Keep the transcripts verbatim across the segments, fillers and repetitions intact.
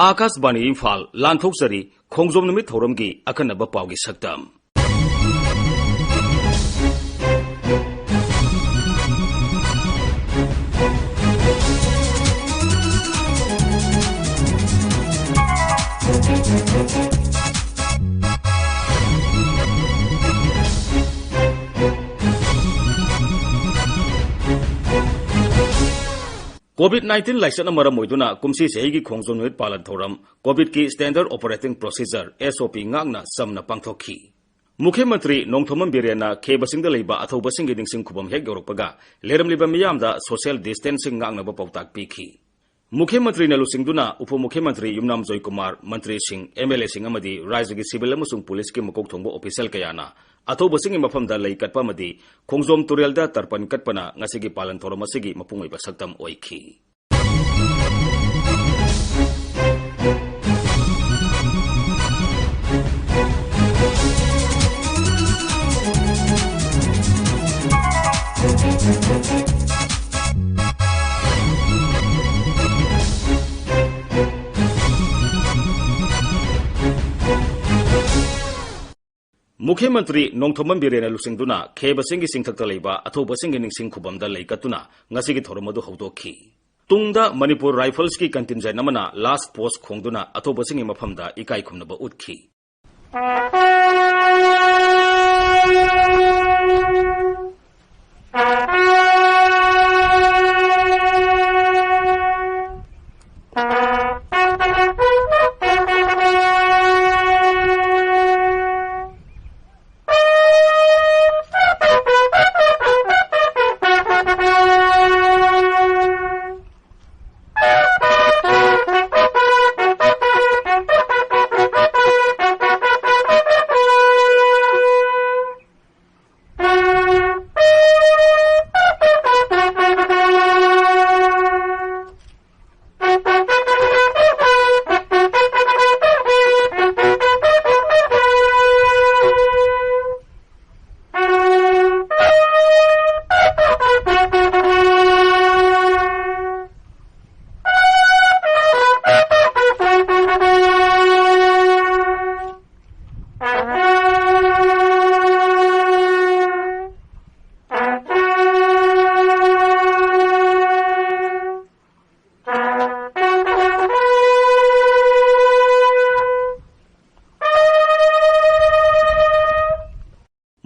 ꯑꯥꯀꯥꯁꯕꯥꯅꯤ ꯏꯝꯐꯥꯜ, ꯂꯥꯟꯊꯣꯛꯆꯔꯤ ꯈꯣꯡꯖꯣꯝ ꯅꯨꯃꯤꯠ ꯊꯧꯔꯝꯒꯤ ꯑꯈꯟꯅꯕ ꯄꯥꯎꯒꯤ ꯁꯛꯇꯝ꯫ COVID nineteen ꯂꯥꯏꯆꯠꯅ ꯃꯔꯝ ꯑꯣꯏꯗꯨꯅ ꯀꯨꯝꯁꯤ ꯆꯍꯤꯒꯤ ꯈꯣꯡꯖꯣꯝ ꯅꯨꯃꯤꯠ ꯄꯥꯂꯟ ꯊꯧꯔꯝ COVIDꯀꯤ Standard Operating Procedure, SOP, ꯉꯥꯛꯅ ꯆꯝꯅ ꯄꯥꯡꯊꯣꯛꯈꯤ꯫ ꯃꯨꯈ꯭ꯌ ꯃꯟꯇ꯭ꯔꯤ ꯅꯣꯡꯊꯣꯝꯕꯝ ꯕꯤꯔꯦꯟꯅ ꯈꯦꯕꯁꯤꯡꯗ ꯂꯩꯕ ꯑꯊꯧꯕꯁꯤꯡꯒꯤ ꯅꯤꯡꯁꯤꯡ ꯈꯨꯕꯝ ꯍꯦꯛ ꯌꯧꯔꯛꯄꯒ ꯂꯩꯔꯝꯂꯤꯕ ꯃꯤꯌꯥꯝꯗ social distancing ꯉꯥꯛꯅꯕ ꯄꯥꯎꯇꯥꯛ ꯄꯤꯈꯤ꯫ ꯃꯨꯈ꯭ꯌ ꯃꯟꯇ꯭ꯔꯤꯅ ꯂꯨꯆꯤꯡꯗꯨꯅ ꯎꯄ ꯃꯨꯈ꯭ꯌ ꯃꯟꯇ꯭ꯔꯤ ꯌꯨꯝꯅꯥꯝ ꯖꯣꯏꯀꯨꯃꯥꯔ, ꯃꯟꯇ꯭ꯔꯤꯁꯤꯡ, MLAꯁꯤꯡ ꯑꯃꯗꯤ ꯔꯥꯖ꯭ꯌꯒꯤ civil ꯑꯃꯁꯨꯡ ꯄꯨꯂꯤꯁꯀꯤ ꯃꯀꯣꯛ ꯊꯣꯡꯕ official ꯀꯌꯥꯅ ꯑꯊꯧꯕꯁꯤꯡꯒꯤ ꯃꯐꯝꯗ ꯂꯩ ꯀꯠꯄ ꯑꯃꯗꯤ ꯈꯣꯡꯖꯣꯝ ꯇꯨꯔꯦꯜꯗ ꯇꯔꯄꯟ ꯀꯠꯄꯅ ꯉꯁꯤꯒꯤ ꯄꯥꯂꯟ ꯊꯧꯔꯝ ꯑꯁꯤꯒꯤ ꯃꯄꯨꯡ ꯑꯣꯏꯕ ꯁꯛꯇꯝ ꯑꯣꯏꯈꯤ꯫ ꯃꯨꯈ꯭ꯌ ꯃꯟꯇ꯭ꯔꯤ ꯅꯣꯡꯊꯣꯝꯕꯝ ꯕꯤꯔꯦꯟꯅ ꯂꯨꯆꯤꯡꯗꯨꯅ ꯈꯦꯕꯁꯤꯡꯒꯤ ꯆꯤꯡꯊꯛꯇ ꯂꯩꯕ ꯑꯊꯧꯕꯁꯤꯡꯒꯤ ꯅꯤꯡꯁꯤꯡ ꯈꯨꯕꯝꯗ ꯂꯩ ꯀꯠꯇꯨꯅ ꯉꯁꯤꯒꯤ ꯊꯧꯔꯝ ꯑꯗꯨ ꯍꯧꯗꯣꯛꯈꯤ꯫ ꯇꯨꯡꯗ ꯃꯅꯤꯄꯨꯔ ꯔꯥꯏꯐꯜꯁꯀꯤ contingent ꯑꯃꯅ last post ꯈꯣꯡꯗꯨꯅ ꯑꯊꯧꯕꯁꯤꯡꯒꯤ ꯃꯐꯝꯗ ꯏꯀꯥꯏ ꯈꯨꯝꯅꯕ ꯎꯠꯈꯤ꯫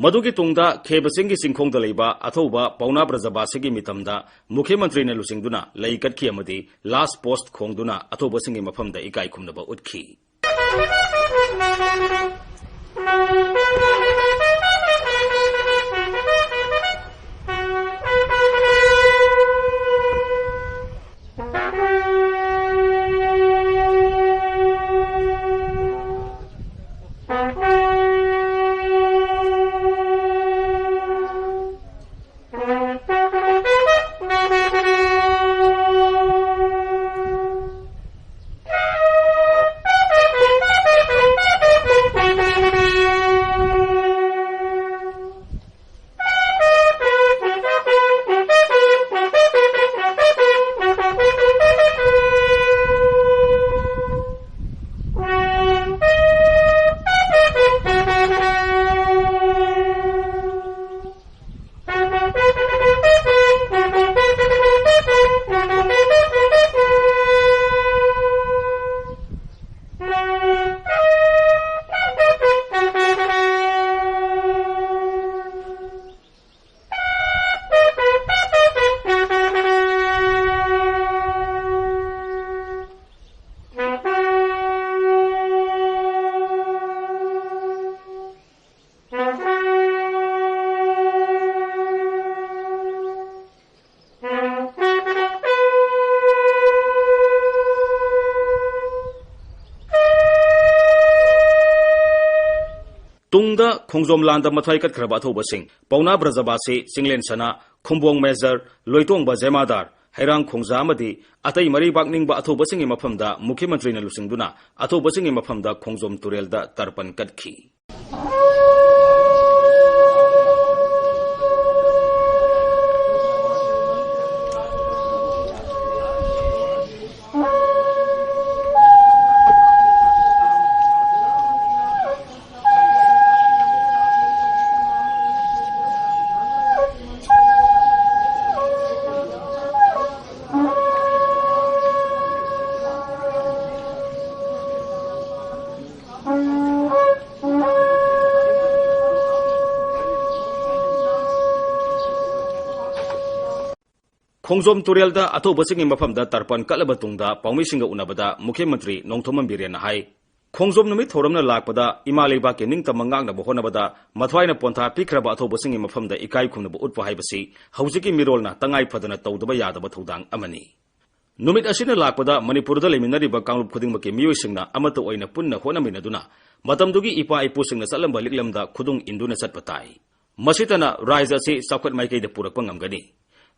ꯃꯗꯨꯒꯤ ꯇꯨꯡꯗ ꯈꯦꯕꯁꯤꯡꯒꯤ ꯆꯤꯡꯈꯣꯡꯗ ꯂꯩꯕ ꯑꯊꯧꯕ ꯄꯥꯎꯅꯥ ꯕ꯭ꯔꯖꯕꯥꯁꯤꯒꯤ ꯃꯤꯇꯝꯗ ꯃꯨꯈ꯭ꯌ ꯃꯟꯇ꯭ꯔꯤꯅ ꯂꯨꯆꯤꯡꯗꯨꯅ ꯂꯩ ꯀꯠꯈꯤ ꯑꯃꯗꯤ ꯂꯥꯁ ꯄꯣꯁꯠ ꯈꯣꯡꯗꯨꯅ ꯑꯊꯧꯕꯁꯤꯡꯒꯤ ꯃꯐꯝꯗ ꯏꯀꯥꯏ ꯈꯨꯝꯅꯕ ꯎꯠꯈꯤ꯫ ꯇꯨꯡꯗ ꯈꯣꯡꯖꯣꯝ ꯂꯥꯟꯗ ꯃꯊ꯭ꯋꯥꯏ ꯀꯠꯈ꯭ꯔꯕ ꯑꯊꯧꯕꯁꯤꯡ, ꯄꯥꯎꯅꯥ ꯕ꯭ꯔꯖꯕꯥꯁꯤ, ꯆꯤꯡꯂꯦꯟ ꯁꯅꯥ, ꯈꯨꯝꯕꯣꯡ ꯃꯦꯖꯔ, ꯂꯣꯏꯇꯣꯡꯕ ꯖꯦꯃꯥꯗꯥꯔ, ꯍꯩꯔꯥꯡ ꯈꯣꯡꯖꯥ ꯑꯃꯗꯤ ꯑꯇꯩ ꯃꯔꯩꯕꯥꯛ ꯅꯤꯡꯕ ꯑꯊꯧꯕꯁꯤꯡꯒꯤ ꯃꯐꯝꯗ ꯃꯨꯈ꯭ꯌ ꯃꯟꯇ꯭ꯔꯤꯅ ꯂꯨꯆꯤꯡꯗꯨꯅ ꯑꯊꯧꯕꯁꯤꯡꯒꯤ ꯃꯐꯝꯗ ꯈꯣꯡꯖꯣꯝ ꯇꯨꯔꯦꯜꯗ ꯇꯔꯄꯟ ꯀꯠꯈꯤ꯫ ꯈꯣꯡꯖꯣꯝ ꯇꯨꯔꯦꯜꯗ ꯑꯊꯧꯕꯁꯤꯡꯒꯤ ꯃꯐꯝꯗ ꯇꯔꯄꯟ ꯀꯠꯂꯕ ꯇꯨꯡꯗ ꯄꯥꯎꯃꯤꯁꯤꯡꯒ ꯎꯅꯕꯗ ꯃꯨꯈ꯭ꯌ ꯃꯟꯇ꯭ꯔꯤ ꯅꯣꯡꯊꯣꯝꯕꯝ ꯕꯤꯔꯦꯟꯅ ꯍꯥꯏ, ꯈꯣꯡꯖꯣꯝ ꯅꯨꯃꯤꯠ ꯊꯧꯔꯝꯅ ꯂꯥꯛꯄꯗ ꯏꯃꯥ ꯂꯩꯕꯥꯛꯀꯤ ꯅꯤꯡꯇꯝꯕ ꯉꯥꯛꯅꯕ ꯍꯣꯠꯅꯕꯗ ꯃꯊ꯭ꯋꯥꯏꯅ ꯄꯣꯟꯊꯥ ꯄꯤꯈ꯭ꯔꯕ ꯑꯊꯧꯕꯁꯤꯡꯒꯤ ꯃꯐꯝꯗ ꯏꯀꯥꯏ ꯈꯨꯝꯅꯕ ꯎꯠꯄ ꯍꯥꯏꯕꯁꯤ ꯍꯧꯖꯤꯛꯀꯤ ꯃꯤꯔꯣꯜꯅ ꯇꯉꯥꯏ ꯐꯗꯅ ꯇꯧꯗꯕ ꯌꯥꯗꯕ ꯊꯧꯗꯥꯡ ꯑꯃꯅꯤ꯫ ꯅꯨꯃꯤꯠ ꯑꯁꯤꯅ ꯂꯥꯛꯄꯗ ꯃꯅꯤꯄꯨꯔꯗ ꯂꯩꯃꯤꯟꯅꯔꯤꯕ ꯀꯥꯡꯂꯨꯞ ꯈꯨꯗꯤꯡꯃꯛꯀꯤ ꯃꯤꯑꯣꯏꯁꯤꯡꯅ ꯑꯃꯠꯇ ꯑꯣꯏꯅ ꯄꯨꯟꯅ ꯍꯣꯠꯅꯃꯤꯟꯅꯗꯨꯅ ꯃꯇꯝꯗꯨꯒꯤ ꯏꯄꯥ ꯏꯄꯨꯁꯤꯡꯅ ꯆꯠꯂꯝꯕ ꯂꯤꯛꯂꯝꯗ ꯈꯨꯗꯨꯡ ꯏꯟꯗꯨꯅ ꯆꯠꯄ ꯇꯥꯏ꯫ ꯃꯁꯤꯇꯅ ꯔꯥꯏꯖ ꯑꯁꯤ ꯆꯥꯎꯈꯠ ꯃꯥꯏꯀꯩꯗ ꯄꯨꯔꯛꯄ ꯉꯝꯒꯅꯤ꯫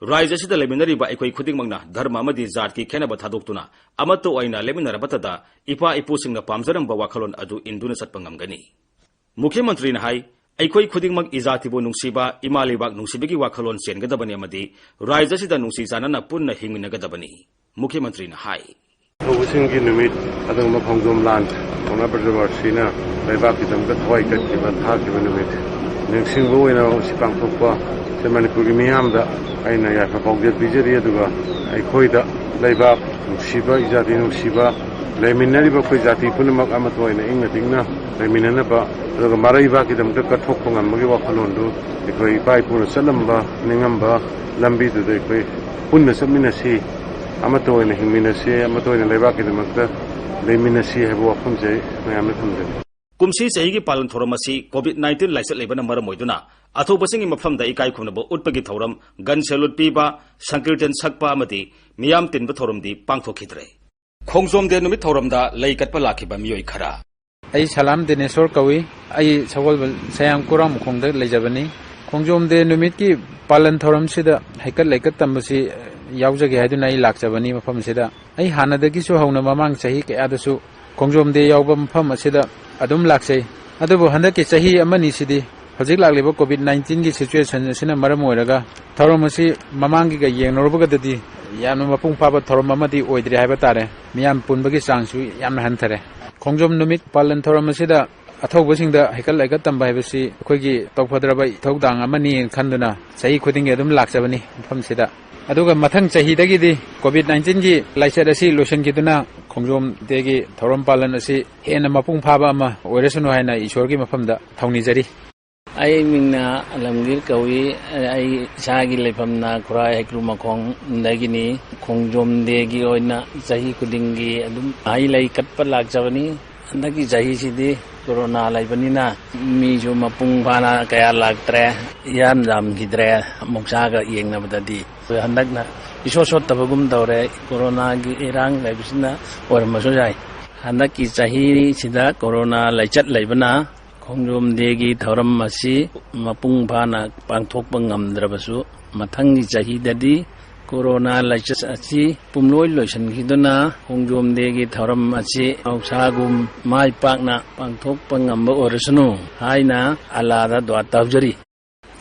ꯔꯥꯏꯖ ꯑꯁꯤꯗ ꯂꯩꯃꯤꯟꯅꯔꯤꯕ ꯑꯩꯈꯣꯏ ꯈꯨꯗꯤꯡꯃꯛꯅ ꯙꯔꯃ ꯑꯃꯗꯤ ꯖꯥꯠꯀꯤ ꯈꯦꯠꯅꯕ ꯊꯥꯗꯣꯛꯇꯨꯅ ꯑꯃꯠꯇ ꯑꯣꯏꯅ ꯂꯩꯃꯤꯟꯅꯔꯕꯇꯗ ꯏꯄꯥ ꯏꯄꯨꯁꯤꯡꯅ ꯄꯥꯝꯖꯔꯝꯕ ꯋꯥꯈꯜꯂꯣꯟ ꯑꯗꯨ ꯏꯟꯗꯨꯅ ꯆꯠꯄ ꯉꯝꯒꯅꯤ꯫ ꯃꯨꯈ꯭ꯌ ꯃꯟꯇ꯭ꯔꯤꯅ ꯍꯥꯏ, ꯑꯩꯈꯣꯏ ꯈꯨꯗꯤꯡꯃꯛ ꯏꯖꯥꯇꯤꯕꯨ ꯅꯨꯡꯁꯤꯕ, ꯏꯃꯥ ꯂꯩꯕꯥꯛ ꯅꯨꯡꯁꯤꯕꯒꯤ ꯋꯥꯈꯜꯂꯣꯟ ꯆꯦꯟꯒꯗꯕꯅꯤ ꯑꯃꯗꯤ ꯔꯥꯏꯖ ꯑꯁꯤꯗ ꯅꯨꯡꯁꯤ ꯆꯥꯟꯅꯅ ꯄꯨꯟꯅ ꯍꯤꯡꯃꯤꯟꯅꯒꯗꯕꯅꯤ꯫ ꯃꯨꯈ꯭ꯌ ꯃꯟꯇ꯭ꯔꯤꯅ ꯍꯥꯏ꯫ ꯊꯧꯕꯁꯤꯡꯒꯤ ꯅꯨꯃꯤꯠ, ꯑꯗꯨꯒꯨꯝꯕ ꯈꯣꯡꯖꯣꯝ ꯂꯥꯟ ꯄꯥꯎꯅꯥ ꯕ꯭ꯔꯖꯕꯥꯁꯤꯅ ꯂꯩꯕꯥꯛꯀꯤꯗꯃꯛꯇ ꯊꯋꯥꯏ ꯀꯠꯈꯤꯕ, ꯊꯥꯈꯤꯕ ꯅꯨꯃꯤꯠ ꯅꯤꯡꯁꯤꯡꯕ ꯑꯣꯏꯅ ꯁꯤ ꯄꯥꯡꯊꯣꯛꯄ, ꯁꯤ ꯃꯅꯤꯄꯨꯔꯒꯤ ꯃꯤꯌꯥꯝꯗ ꯑꯩꯅ ꯌꯥꯏꯐ ꯄꯥꯎꯖꯦꯜ ꯄꯤꯖꯔꯤ꯫ ꯑꯗꯨꯒ ꯑꯩꯈꯣꯏꯗ ꯂꯩꯕꯥꯛ ꯅꯨꯡꯁꯤꯕ, ꯏꯖꯥꯇꯤ ꯅꯨꯡꯁꯤꯕ, ꯂꯩꯃꯤꯟꯅꯔꯤꯕ ꯑꯩꯈꯣꯏ ꯖꯥꯇꯤ ꯄꯨꯝꯅꯃꯛ ꯑꯃꯠꯇ ꯑꯣꯏꯅ ꯏꯪꯅ ꯇꯤꯡꯅ ꯂꯩꯃꯤꯟꯅꯅꯕ, ꯑꯗꯨꯒ ꯃꯔꯩꯕꯥꯛꯀꯤꯗꯃꯛꯇ ꯀꯠꯊꯣꯛꯄ ꯉꯝꯕꯒꯤ ꯋꯥꯈꯜꯂꯣꯟꯗꯨ ꯑꯩꯈꯣꯏ ꯏꯄꯥ ꯏꯄꯨꯅ ꯆꯠꯂꯝꯕ, ꯅꯤꯡꯉꯝꯕ ꯂꯝꯕꯤꯗꯨꯗ ꯑꯩꯈꯣꯏ ꯄꯨꯟꯅ ꯆꯠꯃꯤꯟꯅꯁꯤ, ꯑꯃꯠꯇ ꯑꯣꯏꯅ ꯍꯤꯡꯃꯤꯟꯅꯁꯤ, ꯑꯃꯠꯇ ꯑꯣꯏꯅ ꯂꯩꯕꯥꯛꯀꯤꯗꯃꯛꯇ ꯂꯩꯃꯤꯟꯅꯁꯤ ꯍꯥꯏꯕ ꯋꯥꯐꯝꯁꯦ ꯑꯩ ꯃꯌꯥꯝꯗ ꯊꯝꯖꯒꯦ꯫ ꯀꯨꯝꯁꯤ ꯆꯍꯤꯒꯤ ꯄꯥꯂꯟ ꯊꯧꯔꯝ ꯑꯁꯤ ꯀꯣꯚꯤꯗ ꯅꯥꯏꯟꯇꯤꯟ ꯂꯥꯏꯆꯠ ꯂꯩꯕꯅ ꯃꯔꯝ ꯑꯣꯏꯗꯨꯅ ꯑꯊꯧꯕꯁꯤꯡꯒꯤ ꯃꯐꯝꯗ ꯏꯀꯥꯏ ꯈꯨꯝꯅꯕ ꯎꯠꯄꯒꯤ ꯊꯧꯔꯝ, ꯒꯟ ꯁꯦꯂꯨꯠ ꯄꯤꯕ, ꯁꯪꯀꯤꯔꯇꯟ ꯁꯛꯄ ꯑꯃꯗꯤ ꯃꯤꯌꯥꯝ ꯇꯤꯟꯕ ꯊꯧꯔꯝꯗꯤ ꯄꯥꯡꯊꯣꯛꯈꯤꯗ꯭ꯔꯦ꯫ ꯈꯣꯡꯖꯣꯝ ꯗꯦ ꯅꯨꯃꯤꯠ ꯊꯧꯔꯝꯗ ꯂꯩ ꯀꯠꯄ ꯂꯥꯛꯈꯤꯕ ꯃꯤꯑꯣꯏ ꯈꯔ꯫ ꯑꯩ ꯁꯂꯥꯝ ꯗꯤꯅꯦꯁꯣꯔ ꯀꯧꯏ꯫ ꯑꯩ ꯁꯒꯣꯜꯕꯟ ꯁꯌꯥꯝ ꯀꯨꯔꯥꯝꯈꯣꯡꯗ ꯂꯩꯖꯕꯅꯤ꯫ ꯈꯣꯡꯖꯣꯝ ꯗꯦ ꯅꯨꯃꯤꯠꯀꯤ ꯄꯥꯂꯟ ꯊꯧꯔꯝꯁꯤꯗ ꯍꯩꯀꯠ ꯂꯩꯀꯠ ꯇꯝꯕꯁꯤ ꯌꯥꯎꯖꯒꯦ ꯍꯥꯏꯗꯨꯅ ꯑꯩ ꯂꯥꯛꯆꯕꯅꯤ ꯃꯐꯝꯁꯤꯗ꯫ ꯑꯩ ꯍꯥꯟꯅꯗꯒꯤꯁꯨ ꯍꯧꯅ ꯃꯃꯥꯡ ꯆꯍꯤ ꯀꯌꯥꯗꯁꯨ ꯈꯣꯡꯖꯣꯝ ꯗꯦ ꯌꯥꯎꯕ ꯃꯐꯝ ꯑꯁꯤꯗ ꯑꯗꯨꯝ ꯂꯥꯛꯆꯩ꯫ ꯑꯗꯨꯕꯨ ꯍꯟꯗꯛꯀꯤ ꯆꯍꯤ ꯑꯃꯅꯤꯁꯤꯗꯤ ꯍꯧꯖꯤꯛ ꯂꯥꯛꯂꯤꯕ ꯀꯣꯚꯤꯗ ꯅꯥꯏꯟꯇꯤꯟꯒꯤ ꯁꯤꯆꯨꯋꯦꯁꯟ ꯑꯁꯤꯅ ꯃꯔꯝ ꯑꯣꯏꯔꯒ ꯊꯧꯔꯝ ꯑꯁꯤ ꯃꯃꯥꯡꯒꯤꯒ ꯌꯦꯡꯅꯔꯨꯕꯒꯗꯗꯤ ꯌꯥꯝꯅ ꯃꯄꯨꯡ ꯐꯥꯕ ꯊꯧꯔꯝ ꯑꯃꯗꯤ ꯑꯣꯏꯗ꯭ꯔꯦ ꯍꯥꯏꯕ ꯇꯥꯔꯦ꯫ ꯃꯤꯌꯥꯝ ꯄꯨꯟꯕꯒꯤ ꯆꯥꯡꯁꯨ ꯌꯥꯝꯅ ꯍꯟꯊꯔꯦ꯫ ꯈꯣꯡꯖꯣꯝ ꯅꯨꯃꯤꯠ ꯄꯥꯂꯟ ꯊꯧꯔꯝ ꯑꯁꯤꯗ ꯑꯊꯧꯕꯁꯤꯡꯗ ꯍꯩꯀꯠ ꯂꯩꯀꯠ ꯇꯝꯕ ꯍꯥꯏꯕꯁꯤ ꯑꯩꯈꯣꯏꯒꯤ ꯇꯧꯐꯗ꯭ꯔꯕ ꯏꯊꯧꯗꯥꯡ ꯑꯃꯅꯤ ꯈꯟꯗꯨꯅ ꯆꯍꯤ ꯈꯨꯗꯤꯡꯒꯤ ꯑꯗꯨꯝ ꯂꯥꯛꯆꯕꯅꯤ ꯃꯐꯝꯁꯤꯗ꯫ ꯑꯗꯨꯒ ꯃꯊꯪ ꯆꯍꯤꯗꯒꯤꯗꯤ ꯀꯣꯚꯤꯗ ꯅꯥꯏꯟꯇꯤꯟꯒꯤ ꯂꯥꯏꯆꯠ ꯑꯁꯤ ꯂꯣꯏꯁꯤꯟꯈꯤꯗꯨꯅ ꯈꯣꯡꯖꯣꯝ ꯗꯦꯒꯤ ꯊꯧꯔꯝ ꯄꯥꯂꯟ ꯑꯁꯤ ꯍꯦꯟꯅ ꯃꯄꯨꯡ ꯐꯥꯕ ꯑꯃ ꯑꯣꯏꯔꯁꯅꯨ ꯍꯥꯏꯅ ꯏꯁꯣꯔꯒꯤ ꯃꯐꯝꯗ ꯊꯧꯅꯤꯖꯔꯤ꯫ ꯑꯩ ꯃꯤꯡꯅ ꯑꯂꯝꯒꯤꯔ ꯀꯧꯏ꯫ ꯑꯩ ꯏꯁꯥꯒꯤ ꯂꯩꯐꯝꯅ ꯈꯨꯔꯥꯏ ꯍꯩꯀ꯭ꯔꯨ ꯃꯈꯣꯡꯗꯒꯤꯅꯤ꯫ ꯈꯣꯡꯖꯣꯝ ꯗꯦꯒꯤ ꯑꯣꯏꯅ ꯆꯍꯤ ꯈꯨꯗꯤꯡꯒꯤ ꯑꯗꯨꯝ ꯍꯩ ꯂꯩ ꯀꯠꯄ ꯂꯥꯛꯆꯕꯅꯤ꯫ ꯍꯟꯗꯛꯀꯤ ꯆꯍꯤꯁꯤꯗꯤ ꯀꯣꯔꯣꯅꯥ ꯂꯩꯕꯅꯤꯅ ꯃꯤꯁꯨ ꯃꯄꯨꯡ ꯐꯥꯅ ꯀꯌꯥ ꯂꯥꯛꯇ꯭ꯔꯦ, ꯏꯌꯥꯝ ꯌꯥꯝꯈꯤꯗ꯭ꯔꯦ ꯃꯍꯧꯁꯥꯒ ꯌꯦꯡꯅꯕꯗꯗꯤ꯫ ꯍꯟꯗꯛꯅ ꯏꯁꯣꯠ ꯁꯣꯠꯇꯕꯒꯨꯝ ꯇꯧꯔꯦ, ꯀꯣꯔꯣꯅꯥꯒꯤ ꯏꯔꯥꯡ ꯂꯩꯕꯁꯤꯅ ꯑꯣꯏꯔꯝꯕꯁꯨ ꯌꯥꯏ꯫ ꯍꯟꯗꯛꯀꯤ ꯆꯍꯤꯁꯤꯗ ꯀꯣꯔꯣꯅꯥ ꯂꯩꯆꯠ ꯂꯩꯕꯅ ꯈꯣꯡꯖꯣꯝ ꯗꯦꯒꯤ ꯊꯧꯔꯝ ꯑꯁꯤ ꯃꯄꯨꯡ ꯐꯥꯅ ꯄꯥꯡꯊꯣꯛꯄ ꯉꯝꯗ꯭ꯔꯕꯁꯨ, ꯃꯊꯪꯒꯤ ꯆꯍꯤꯗꯗꯤ ꯀꯣꯔꯣꯅꯥ ꯂꯥꯏꯆꯠ ꯑꯁꯤ ꯄꯨꯝꯂꯣꯏ ꯂꯣꯏꯁꯤꯟꯈꯤꯗꯨꯅ ꯈꯣꯡꯖꯣꯝ ꯗꯦꯒꯤ ꯊꯧꯔꯝ ꯑꯁꯤ ꯃꯍꯧꯁꯥꯒꯨꯝ ꯃꯥꯏ ꯄꯥꯛꯅ ꯄꯥꯡꯊꯣꯛꯄ ꯉꯝꯕ ꯑꯣꯏꯔꯁꯅꯨ ꯍꯥꯏꯅ ꯑꯜꯂꯥꯗ ꯗꯨꯋꯥ ꯇꯧꯖꯔꯤ꯫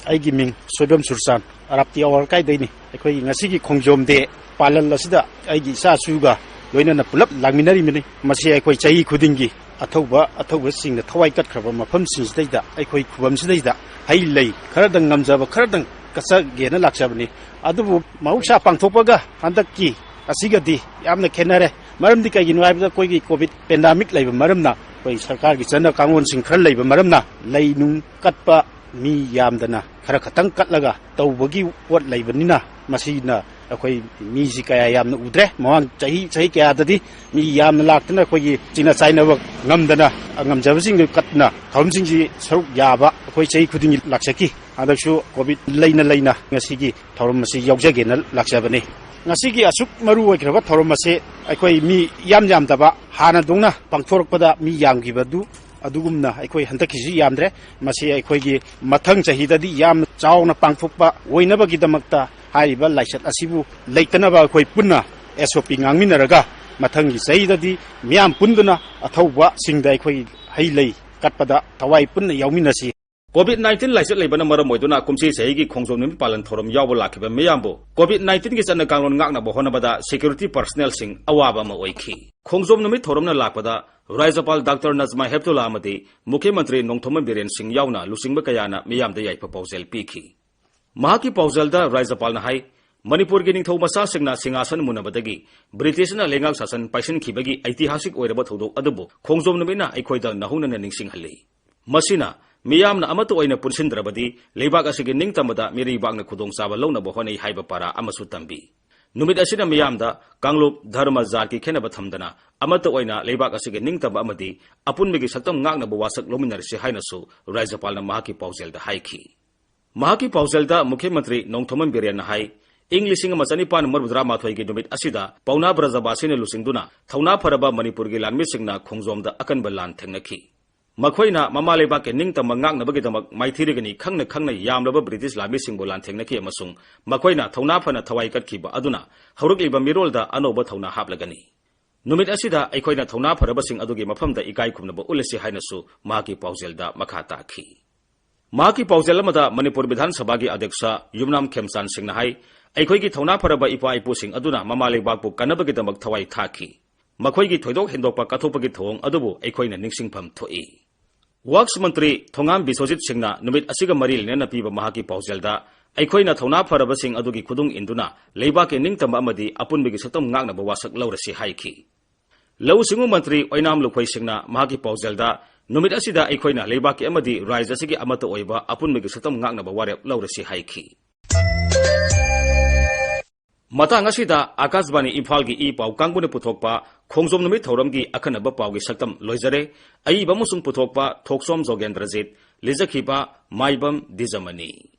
ꯑꯩꯒꯤ ꯃꯤꯡ ꯁꯣꯏꯕꯝ ꯁꯨꯔꯆꯥꯟ, ꯑꯔꯥꯞꯇꯤ ꯑꯋꯥꯔ ꯀꯥꯏꯗꯩꯅꯤ꯫ ꯑꯩꯈꯣꯏꯒꯤ ꯉꯁꯤꯒꯤ ꯈꯣꯡꯖꯣꯝ ꯗꯦ ꯄꯥꯂꯟ ꯑꯁꯤꯗ ꯑꯩꯒꯤ ꯏꯆꯥꯁꯨꯒ ꯂꯣꯏꯅꯅ ꯄꯨꯂꯞ ꯂꯥꯛꯃꯤꯟꯅꯔꯤꯕꯅꯤ꯫ ꯃꯁꯤ ꯑꯩꯈꯣꯏ ꯆꯍꯤ ꯈꯨꯗꯤꯡꯒꯤ ꯑꯊꯧꯕ ꯑꯊꯧꯕꯁꯤꯡꯅ ꯊꯋꯥꯏ ꯀꯠꯈ꯭ꯔꯕ ꯃꯐꯝꯁꯤꯡꯁꯤꯗꯩꯗ, ꯑꯩꯈꯣꯏ ꯈꯨꯕꯝꯁꯤꯗꯩꯗ ꯍꯩ ꯂꯩ ꯈꯔꯗꯪ ꯉꯝꯖꯕ ꯈꯔꯗꯪ ꯀꯠꯆꯒꯦꯅ ꯂꯥꯛꯆꯕꯅꯤ꯫ ꯑꯗꯨꯕꯨ ꯃꯍꯧꯁꯥ ꯄꯥꯡꯊꯣꯛꯄꯒ ꯍꯟꯗꯛꯀꯤ ꯑꯁꯤꯒꯗꯤ ꯌꯥꯝꯅ ꯈꯦꯠꯅꯔꯦ꯫ ꯃꯔꯝꯗꯤ ꯀꯩꯒꯤꯅꯣ ꯍꯥꯏꯕꯗ ꯑꯩꯈꯣꯏꯒꯤ ꯀꯣꯚꯤꯗ ꯄꯦꯟꯗꯥꯃꯤꯛ ꯂꯩꯕ ꯃꯔꯝꯅ, ꯑꯩꯈꯣꯏ ꯁꯔꯀꯥꯔꯒꯤ ꯆꯠꯅ ꯀꯥꯡꯂꯣꯟꯁꯤꯡ ꯈꯔ ꯂꯩꯕ ꯃꯔꯝꯅ ꯂꯩ ꯅꯨꯡ ꯀꯠꯄ ꯃꯤ ꯌꯥꯝꯗꯅ ꯈꯔ ꯈꯛꯇꯪ ꯀꯠꯂꯒ ꯇꯧꯕꯒꯤ ꯄꯣꯠ ꯂꯩꯕꯅꯤꯅ, ꯃꯁꯤꯅ ꯑꯩꯈꯣꯏ ꯃꯤꯁꯤ ꯀꯌꯥ ꯌꯥꯝꯅ ꯎꯗ꯭ꯔꯦ꯫ ꯃꯃꯥꯡ ꯆꯍꯤ, ꯆꯍꯤ ꯀꯌꯥꯗꯗꯤ ꯃꯤ ꯌꯥꯝꯅ ꯂꯥꯛꯇꯅ ꯑꯩꯈꯣꯏꯒꯤ ꯆꯤꯡꯅ ꯆꯥꯏꯅꯕ ꯉꯝꯗꯅ ꯉꯝꯖꯕꯁꯤꯡꯗꯨ ꯀꯠꯇꯅ ꯊꯧꯔꯝꯁꯤꯡꯁꯤ ꯁꯔꯨꯛ ꯌꯥꯕ ꯑꯩꯈꯣꯏ ꯆꯍꯤ ꯈꯨꯗꯤꯡꯒꯤ ꯂꯥꯛꯆꯈꯤ꯫ ꯍꯟꯗꯛꯁꯨ ꯀꯣꯚꯤꯗ ꯂꯩꯅ ꯂꯩꯅ ꯉꯁꯤꯒꯤ ꯊꯧꯔꯝ ꯑꯁꯤ ꯌꯥꯎꯖꯒꯦꯅ ꯂꯥꯛꯆꯕꯅꯤ꯫ ꯉꯁꯤꯒꯤ ꯑꯁꯨꯛ ꯃꯔꯨ ꯑꯣꯏꯈ꯭ꯔꯕ ꯊꯧꯔꯝ ꯑꯁꯤ ꯑꯩꯈꯣꯏ ꯃꯤ ꯌꯥꯝ ꯌꯥꯝꯗꯕ, ꯍꯥꯟꯅꯗꯧꯅ ꯄꯥꯡꯊꯣꯔꯛꯄꯗ ꯃꯤ ꯌꯥꯝꯈꯤꯕꯗꯨ ꯑꯗꯨꯒꯨꯝꯅ ꯑꯩꯈꯣꯏ ꯍꯟꯗꯛꯀꯤꯁꯤ ꯌꯥꯝꯗ꯭ꯔꯦ꯫ ꯃꯁꯤ ꯑꯩꯈꯣꯏꯒꯤ ꯃꯊꯪ ꯆꯍꯤꯗꯗꯤ ꯌꯥꯝꯅ ꯆꯥꯎꯅ ꯄꯥꯡꯊꯣꯛꯄ ꯑꯣꯏꯅꯕꯒꯤꯗꯃꯛꯇ ꯍꯥꯏꯔꯤꯕ ꯂꯥꯏꯆꯠ ꯑꯁꯤꯕꯨ ꯂꯩꯇꯅꯕ ꯑꯩꯈꯣꯏ ꯄꯨꯟꯅ ꯑꯦꯁ ꯑꯣ ꯄꯤ ꯉꯥꯡꯃꯤꯟꯅꯔꯒ ꯃꯊꯪꯒꯤ ꯆꯍꯤꯗꯗꯤ ꯃꯤꯌꯥꯝ ꯄꯨꯟꯗꯨꯅ ꯑꯊꯧꯕꯁꯤꯡꯗ ꯑꯩꯈꯣꯏ ꯍꯩ ꯂꯩ ꯀꯠꯄꯗ ꯊꯋꯥꯏ ꯄꯨꯟꯅ ꯌꯥꯎꯃꯤꯟꯅꯁꯤ꯫ ꯀꯣꯚꯤꯗ ꯅꯥꯏꯟꯇꯤꯟ ꯂꯥꯏꯆꯠ ꯂꯩꯕꯅ ꯃꯔꯝ ꯑꯣꯏꯗꯨꯅ ꯀꯨꯝꯁꯤ ꯆꯍꯤꯒꯤ ꯈꯣꯡꯖꯣꯝ ꯅꯨꯃꯤꯠ ꯄꯥꯂꯟ ꯊꯧꯔꯝ ꯌꯥꯎꯕ ꯂꯥꯛꯈꯤꯕ ꯃꯤꯌꯥꯝꯕꯨ ꯀꯣꯚꯤꯗ ꯅꯥꯏꯟꯇꯤꯟꯒꯤ ꯆꯠꯅ ꯀꯥꯡꯂꯣꯟ ꯉꯥꯛꯅꯕ ꯍꯣꯠꯅꯕꯗ ꯁꯦꯀ꯭ꯌꯨꯔꯤꯇꯤ ꯄꯔꯁꯅꯦꯜꯁꯤꯡ ꯑꯋꯥꯕ ꯑꯃ ꯑꯣꯏꯈꯤ꯫ ꯈꯣꯡꯖꯣꯝ ꯅꯨꯃꯤꯠ ꯊꯧꯔꯝꯅ ꯂꯥꯛꯄꯗ ꯔꯥꯖ꯭ꯌꯄꯥꯜ ꯗꯥꯛꯇꯔ ꯅꯖꯃꯥ ꯍꯦꯞꯇꯨꯂꯥ ꯑꯃꯗꯤ ꯃꯨꯈ꯭ꯌ ꯃꯟꯇ꯭ꯔꯤ ꯅꯣꯡꯊꯣꯝꯕꯝ ꯕꯤꯔꯦꯟ ꯁꯤꯡ ꯌꯥꯎꯅ ꯂꯨꯆꯤꯡꯕ ꯀꯌꯥꯅ ꯃꯤꯌꯥꯝꯗ ꯌꯥꯏꯐ ꯄꯥꯎꯖꯦꯜ ꯄꯤꯈꯤ꯫ ꯃꯍꯥꯛꯀꯤ ꯄꯥꯎꯖꯦꯜꯗ ꯔꯥꯖ꯭ꯌꯄꯥꯜꯅ ꯍꯥꯏ, ꯃꯅꯤꯄꯨꯔꯒꯤ ꯅꯤꯡꯊꯧ ꯃꯆꯥꯁꯤꯡꯅ ꯁꯤꯡꯍꯥꯁꯟ ꯃꯨꯟꯅꯕꯗꯒꯤ ꯕ꯭ꯔꯤꯇꯤꯁꯅ ꯂꯩꯉꯥꯛ ꯁꯥꯁꯟ ꯄꯥꯏꯁꯤꯟꯈꯤꯕꯒꯤ ꯑꯩꯇꯤꯍꯥꯁꯤꯛ ꯑꯣꯏꯔꯕ ꯊꯧꯗꯣꯛ ꯑꯗꯨꯕꯨ ꯈꯣꯡꯖꯣꯝ ꯅꯨꯃꯤꯠꯅ ꯑꯩꯈꯣꯏꯗ ꯅꯧꯍꯧꯅꯅ ꯅꯤꯡꯁꯤꯡꯍꯜꯂꯤ꯫ ꯃꯁꯤꯅ ꯃꯤꯌꯥꯝꯅ ꯑꯃꯠꯇ ꯑꯣꯏꯅ ꯄꯨꯟꯁꯤꯟꯗ꯭ꯔꯕꯗꯤ ꯂꯩꯕꯥꯛ ꯑꯁꯤꯒꯤ ꯅꯤꯡꯇꯝꯕꯗ ꯃꯤꯔꯩꯕꯥꯛꯅ ꯈꯨꯗꯣꯡꯆꯥꯕ ꯂꯧꯅꯕ ꯍꯣꯠꯅꯩ ꯍꯥꯏꯕ ꯄꯥꯔꯥ ꯑꯃꯁꯨ ꯇꯝꯕꯤ꯫ ꯅꯨꯃꯤꯠ ꯑꯁꯤꯅ ꯃꯤꯌꯥꯝꯗ ꯀꯥꯡꯂꯨꯞ, ꯙꯔꯃ, ꯖꯥꯠꯀꯤ ꯈꯦꯠꯅꯕ ꯊꯝꯗꯅ ꯑꯃꯠꯇ ꯑꯣꯏꯅ ꯂꯩꯕꯥꯛ ꯑꯁꯤꯒꯤ ꯅꯤꯡꯇꯝꯕ ꯑꯃꯗꯤ ꯑꯄꯨꯟꯕꯒꯤ ꯁꯛꯇꯝ ꯉꯥꯛꯅꯕ ꯋꯥꯁꯛ ꯂꯧꯃꯤꯟꯅꯔꯁꯤ ꯍꯥꯏꯅꯁꯨ ꯔꯥꯖ꯭ꯌꯄꯥꯜꯅ ꯃꯍꯥꯛꯀꯤ ꯄꯥꯎꯖꯦꯜꯗ ꯍꯥꯏꯈꯤ꯫ ꯃꯍꯥꯛꯀꯤ ꯄꯥꯎꯖꯦꯜꯗ ꯃꯨꯈ꯭ꯌ ꯃꯟꯇ꯭ꯔꯤ ꯅꯣꯡꯊꯣꯝꯕꯝ ꯕꯤꯔꯦꯟꯅ ꯍꯥꯏ, ꯏꯪ ꯂꯤꯁꯤꯡ ꯑꯃ ꯆꯅꯤꯄꯥꯟ ꯃꯔꯤꯐꯨꯇꯔꯥ ꯃꯥꯊꯣꯏꯒꯤ ꯅꯨꯃꯤꯠ ꯑꯁꯤꯗ ꯄꯥꯎꯅꯥ ꯕ꯭ꯔꯖꯕꯥꯁꯤꯅ ꯂꯨꯆꯤꯡꯗꯨꯅ ꯊꯧꯅꯥ ꯐꯔꯕ ꯃꯅꯤꯄꯨꯔꯒꯤ ꯂꯥꯟꯃꯤꯁꯤꯡꯅ ꯈꯣꯡꯖꯣꯝꯗ ꯑꯀꯟꯕ ꯂꯥꯟ ꯊꯦꯡꯅꯈꯤ꯫ ꯃꯈꯣꯏꯅ ꯃꯃꯥ ꯂꯩꯕꯥꯛꯀꯤ ꯅꯤꯡꯇꯝꯕ ꯉꯥꯛꯅꯕꯒꯤꯗꯃꯛ ꯃꯥꯏꯊꯤꯔꯒꯅꯤ ꯈꯪꯅ ꯈꯪꯅ ꯌꯥꯝꯂꯕ ꯕ꯭ꯔꯤꯇꯤꯁ ꯂꯥꯟꯃꯤꯁꯤꯡꯕꯨ ꯂꯥꯟꯊꯦꯡꯅꯈꯤ ꯑꯃꯁꯨꯡ ꯃꯈꯣꯏꯅ ꯊꯧꯅꯥ ꯐꯅ ꯊꯋꯥꯏ ꯀꯠꯈꯤꯕ ꯑꯗꯨꯅ ꯍꯧꯔꯛꯂꯤꯕ ꯃꯤꯔꯣꯜꯗ ꯑꯅꯧꯕ ꯊꯧꯅꯥ ꯍꯥꯞꯂꯒꯅꯤ꯫ ꯅꯨꯃꯤꯠ ꯑꯁꯤꯗ ꯑꯩꯈꯣꯏꯅ ꯊꯧꯅꯥ ꯐꯔꯕꯁꯤꯡ ꯑꯗꯨꯒꯤ ꯃꯐꯝꯗ ꯏꯀꯥꯏ ꯈꯨꯝꯅꯕ ꯎꯠꯂꯁꯤ ꯍꯥꯏꯅꯁꯨ ꯃꯍꯥꯛꯀꯤ ꯄꯥꯎꯖꯦꯜꯗ ꯃꯈꯥ ꯇꯥꯈꯤ꯫ ꯃꯍꯥꯛꯀꯤ ꯄꯥꯎꯖꯦꯜ ꯑꯃꯗ ꯃꯅꯤꯄꯨꯔ ꯕꯤꯙꯥꯟ ꯁꯚꯥꯒꯤ ꯑꯗ꯭ꯌꯛꯁ ꯌꯨꯝꯅꯥꯝ ꯈꯦꯝꯆꯥꯟ ꯁꯤꯡꯅ ꯍꯥꯏ, ꯑꯩꯈꯣꯏꯒꯤ ꯊꯧꯅꯥ ꯐꯔꯕ ꯏꯄꯥ ꯏꯄꯨꯁꯤꯡ ꯑꯗꯨꯅ ꯃꯃꯥ ꯂꯩꯕꯥꯛꯄꯨ ꯀꯟꯅꯕꯒꯤꯗꯃꯛ ꯊꯋꯥꯏ ꯊꯥꯈꯤ꯫ ꯃꯈꯣꯏꯒꯤ ꯊꯣꯏꯗꯣꯛ ꯍꯦꯟꯗꯣꯛꯄ ꯀꯠꯊꯣꯛꯄꯒꯤ ꯊꯧꯑꯣꯡ ꯑꯗꯨꯕꯨ ꯑꯩꯈꯣꯏꯅ ꯅꯤꯡꯁꯤꯡꯐꯝ ꯊꯣꯛꯏ꯫ ꯋꯥꯔꯛꯁ ꯃꯟꯇ꯭ꯔꯤ ꯊꯣꯉꯥꯝ ꯕꯤꯁ꯭ꯋꯖꯤꯠ ꯁꯤꯡꯅ ꯅꯨꯃꯤꯠ ꯑꯁꯤꯒ ꯃꯔꯤ ꯂꯩꯅꯅ ꯄꯤꯕ ꯃꯍꯥꯛꯀꯤ ꯄꯥꯎꯖꯦꯜꯗ, ꯑꯩꯈꯣꯏꯅ ꯊꯧꯅꯥ ꯐꯔꯕꯁꯤꯡ ꯑꯗꯨꯒꯤ ꯈꯨꯗꯨꯡ ꯏꯟꯗꯨꯅ ꯂꯩꯕꯥꯛꯀꯤ ꯅꯤꯡꯇꯝꯕ ꯑꯃꯗꯤ ꯑꯄꯨꯟꯕꯒꯤ ꯁꯛꯇꯝ ꯉꯥꯛꯅꯕ ꯋꯥꯁꯛ ꯂꯧꯔꯁꯤ ꯍꯥꯏꯈꯤ꯫ ꯂꯧꯎ ꯁꯤꯡꯎ ꯃꯟꯇ꯭ꯔꯤ ꯑꯣꯏꯅꯥꯝ ꯂꯨꯈꯣꯏ ꯁꯤꯡꯅ ꯃꯍꯥꯛꯀꯤ ꯄꯥꯎꯖꯦꯜꯗ, ꯅꯨꯃꯤꯠ ꯑꯁꯤꯗ ꯑꯩꯈꯣꯏꯅ ꯂꯩꯕꯥꯛꯀꯤ ꯑꯃꯗꯤ ꯔꯥꯖ꯭ꯌ ꯑꯁꯤꯒꯤ ꯑꯃꯠꯇ ꯑꯣꯏꯕ ꯑꯄꯨꯟꯕꯒꯤ ꯁꯛꯇꯝ ꯉꯥꯛꯅꯕ ꯋꯥꯔꯦꯞ ꯂꯧꯔꯁꯤ ꯍꯥꯏꯈꯤ꯫ ꯃꯇꯥꯡ ꯑꯁꯤꯗ ꯑꯀꯥꯁꯕꯥꯅꯤ ꯏꯝꯐꯥꯜꯒꯤ ꯏ ꯄꯥꯎ ꯀꯥꯡꯕꯨꯅ ꯄꯨꯊꯣꯛꯄ ꯈꯣꯡꯖꯣꯝ ꯅꯨꯃꯤꯠ ꯊꯧꯔꯝꯒꯤ ꯑꯈꯟꯅꯕ ꯄꯥꯎꯒꯤ ꯁꯛꯇꯝ ꯂꯣꯏꯖꯔꯦ꯫ ꯑꯏꯕ ꯑꯃꯁꯨꯡ ꯄꯨꯊꯣꯛꯄ ꯊꯣꯛꯆꯣꯝ ꯖꯣꯒꯦꯟꯗ꯭ꯔꯖꯤꯠ, ꯂꯤꯖꯈꯤꯕ ꯃꯥꯏꯕꯝ ꯗꯤꯖꯃꯅꯤ꯫